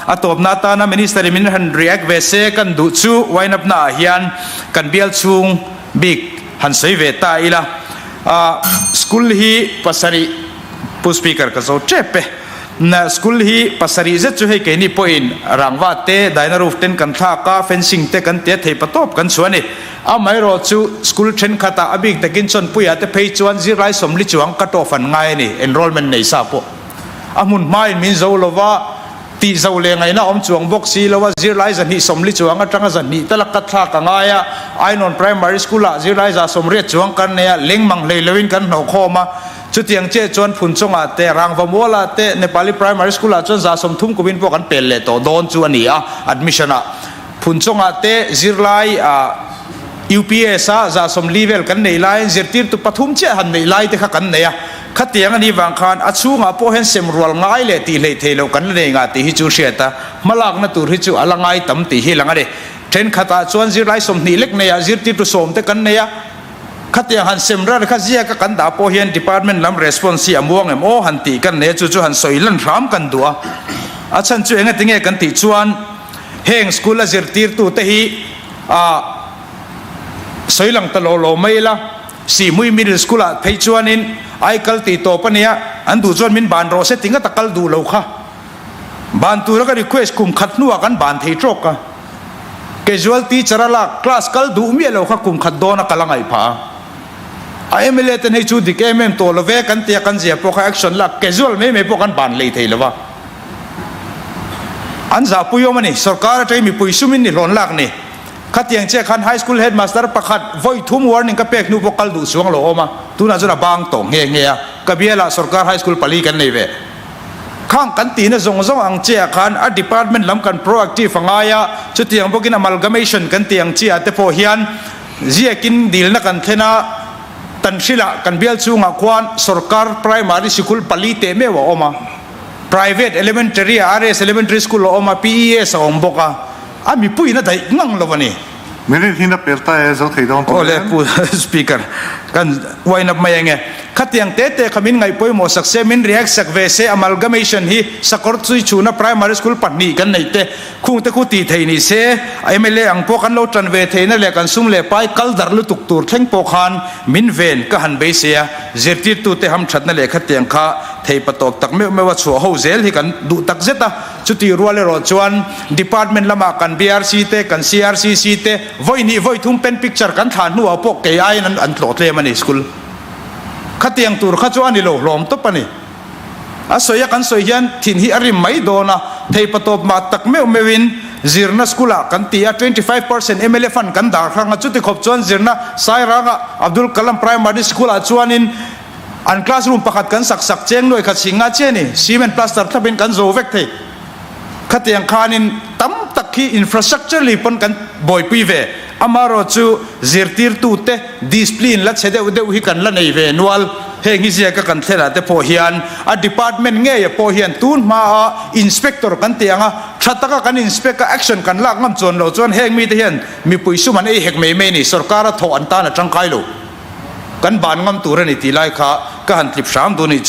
A tawpna atana Minister in min han react ve se kan duh chu wind up na ah hian kan bial chhung bik han sawi ve ta ila. School hi pasarih Pu Speaker ka zo tep e. School hi pasarih zet chu hei keini pawhin rangva te daina roof ten kan thlak a, fencing te kan tia thei patawp kan chhuah a ni. Amaherawh chu school thenkhatah a bik takin chawnpuiah te phei chuan zirlai sawmli chuang cut off an ngai a ni, enrollment nei sa pawh. A hmun hmain min zo lo va, tih zo leh ngaihna awm chuang bawk si lo a, zirlai zahnih sawmli chuang atanga zahnih tal a cut thlak a ngai a, Ainawn Primary School-ah zirlai za sawmriat chuang kan nei a, leng mang hlei loin kan hnawh khawm a, chutiang chiah chuan Phunchawngah te, Rangvamualah te, Nepali Primary School-ah chuan 130 kumin pawh kan pel leh tawh dawn chu a ni a, admission-ah Phunchawngah te zirlai UPS-a 140 vel kan neih laiin zirtirtu pathum chiah han neih lai te kha kan nei a, Khatiang a nih vang khan a chhungah pawh hian sem rual ngai leh tih hleih theih loh kan la nei ngah tih hi chu hriat a, hmalakna tur hi chu a la ngai tam tih hi lang a ni. Thenkhatah chuan zirlai 20 lek neiah zirtirtu sawm te kan nei a, khatiang han sem ral kha ziaka kan dah pawh hian department lam response hi a muang em aw han tih kan nei a, chu chu han sawi lan hram kan duh a. A chhan chu engati nge kan tih chuan heng school a zirtirtu te hi a sawi lang ta lo lo mai ila. Sihmui Middle School ah phei chuanin ai kal tih tawp a nia, an duh chuan min ban rawh se ti ngata kal duh lo kha. Ban tura ka request kum khat hnuah kan ban thei trawk a. Casual teacher a lak class kal duh miah lo kha kum khat dawn a kal a ngaih phah a. A mla ten hei chu dik em em tawh lo ve kan tia kan zia pawh kha action lak casual mai mai pawh kan ban hlei thei lo va. An zahpui awm a ni, sorkar atangin mipui sumin ni hlawn lak ni. Khatiang chiah khan High School Headmaster pakhat vawi thum warning ka pek hnu pawh kal duh chuang lo awm a, tunah chuan a bang tawh nghe nghe a, ka bialah sorkar high school pali kan nei ve. Khang kan tihna zawng zawng ang chiah khan a department lam kan proactive a ngai a, chutiang bawkin amalgamation kan tih ang chiah te pawh hian ziakin dilna kan thlen a, Tanhrilah kan bial chhungah khuan sorkar primary sikul pali teh meuh a awm a, private elementary ah RS Elementary School a awm a, PES a awm bawk a. A mipuiin a daih ngang lo a ni. Minute hi na pel ta e, zo thei dawn tur Awle Pu Speaker, kan wind up mai ange. Khatiang te te kha min ngaih pawimawh sak se, min react sak ve se, amalgamation hi sakawr chui chhuna primary school pahnih kan neih te, khung te khu tih theih ni se, mla ang pawh kan lo tan ve theihna leh kan sum leh pai kal darh lutuk tur thleng pawh khan min ven ka han beisei a, zirtirtute hamthatna leh khatiang kha thei patawp tak meuh meuh a chhuah ho zel hi kan duh tak zet a. Chutih rual erawh chuan Department lamah kan BRC te, kan CRCC te vawi hnih vawi thum pen picture kan thlah hnuah pawh kei aiin an an tlawh tlem a ni school. Khatiang tur kha chu a ni lo hlawm tawp a ni. A sawi a kan sawi hian thin hi a rim mai dawn a, theipa tawp mah tak meuh meuhin zirna school ah kan ti a, 25% mla fund kan dar hrang a, chuti khawp chuan zirna Sairanga Abdul Kalam Primary School ah chuanin An classroom pakhat kan sak sak cheng nuai khat sing nga chiah ni, cement plaster thlap in kan zo vek thei. Khatiang khanin tam tak hi infrastructure li pawn kan buaipui ve. Amarawh chu zirtirtu te discipline la chhe deuh deuh hi kan la nei ve nual. Heng hi ziaka kan thlen ah te pawh hian a department ngei ah pawh hian tun hma a inspector kan tih ang a, tha taka kan inspect a action kan lak ngam chuan loh chuan heng mite hian mipui sum an ei hek mai mai a ni, sorkar a thawh an tan a tangkai lo. Kan ban ngam tur a ni tih lai kha ka han tlip hram duh a nih chu.